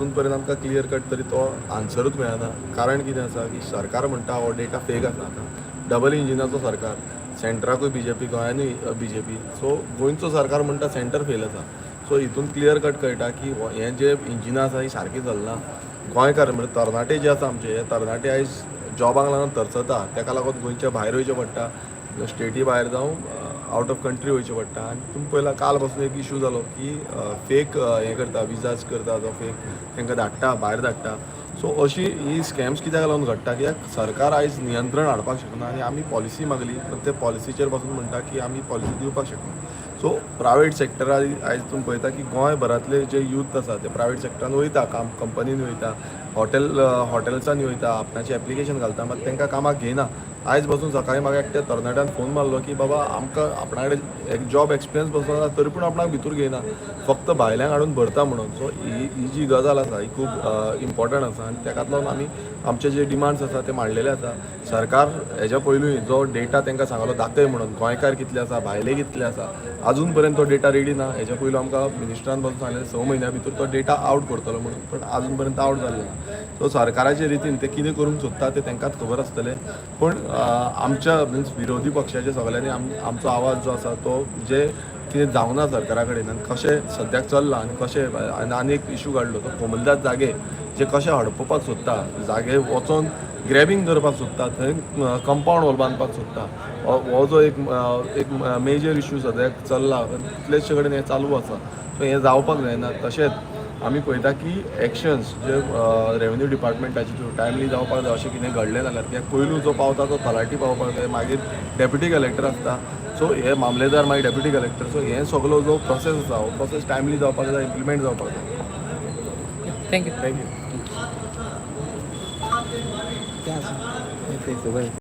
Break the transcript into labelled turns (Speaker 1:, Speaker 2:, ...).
Speaker 1: अजून पर्यंत आमकां क्लियर कट तरी तो आन्सरूच मेळना. कारण कितें आसा की सरकार म्हणटा हो डेटा फेक आसा. आतां डबल इंजिनाचो सरकार, सेंट्राकूय बीजेपी, गोंयानूय बीजेपी. सो गोंयचो सरकार म्हणटा सेंटर फेल आसा. सो हितून क्लियर कट कळटा की हें जे इंजिनां आसा ही सारकी चलना. गोंयकार म्हणजे तरणाटे जे आसा आमचे, हे तरणाटे आयज जॉबाक लागून तरसता. तेका लागून गोंयच्या भायर वयचें पडटा, स्टेटी भायर जावं आवट ऑफ कंट्री वयचें पडटा. आनी तुमी पळयला, काल पासून एक इशू जालो की फेक हें करता, विजाज करता, तो फेक तांकां धाडटा, भायर धाडटा. सो अशी ही स्कॅम्स कित्याक लागून घडटा? कित्याक सरकार आयज नियंत्रण हाडपाक शकना. आनी आमी पॉलिसी मागली, पण ते पॉलिसीचेर पासून म्हणटा की आमी पॉलिसी दिवपाक शकना. सो प्रायवेट सेक्टरार आयज तुमी पळयता की गोंयभरांतले जे यूथ आसा ते प्रायवेट सेक्टरान वयता, काम कंपनीन वयता, हॉटेल्सांनी वयता, आपणाचें एप्लिकेशन घालता, मात तांकां कामाक घेयना. आयज पासून सकाळी म्हाका एकट्या तरणाट्यान फोन मारलो की बाबा, आमकां आपणा कडेन एक जॉब एक्सपिरियन्स पासून आसा, तरी पूण आपणाक भितूर घेयना, फक्त भायल्यांक हाडून भरता म्हणून. सो ही ही जी गजाल आसा ही खूब इम्पॉर्टंट आसा आनी तेकाच लागून आमी आमचे जे डिमांड्स आसा ते मांडलेले आसा. सरकार हेज्या पयलूय जो डेटा तांकां सांगलो दाखय म्हणून, गोंयकार कितले आसा, भायले कितले आसा, अजून पर्यंत तो डेटा रेडी ना. हेज्या पयलू आमकां मिनिस्टरान पासून सांगलें 6 म्हयन्या भितर तो डेटा आवट करतलो म्हणून, पण अजून पर्यंत आवट जाल्ले ना. सो सरकाराचे रितीन ते कितें करूंक सोदता ते तांकांच खबर आसतलें. पूण आमच्या मिन्स विरोधी पक्षाच्या सगळ्यांनी आमचो आवाज जो आसा तो जे कितें जावना सरकारा कडेन आनी कशें सद्याक चल्लां आनी कशें आनी आनी एक इशू काडलो तो कोमुनिदाद जागे जे कशे हडपपाक सोदता, जागे वचोन ग्रॅबिंग करपाक सोदता, थंय कंपावंड वॉल बांदपाक सोदता. हो हो जो एक एक मेजर इशू सद्याक चल्ला, कितलेशे कडेन हें चालू आसा. सो हें जावपाक जायना. तशेंच आमी पळयता की एक्शन्स जे रेवेन्यू डिपार्टमेंटाचे थ्रू टायमली जावपाक जाय. अशें कितें घडलें जाल्यार, कित्याक पयलू जो पावता तो तलाठी पावपाक जाय, मागीर डेप्युटी कलेक्टर आसता, सो हे मामलेदार, मागीर डेप्युटी कलेक्टर. सो हे सगलो जो प्रोसेस आसा हो प्रोसेस टायमली जावपाक जाय, इम्प्लिमेंट जावपाक जाय.
Speaker 2: Thank you.
Speaker 1: Thank you.
Speaker 2: ते सगळें.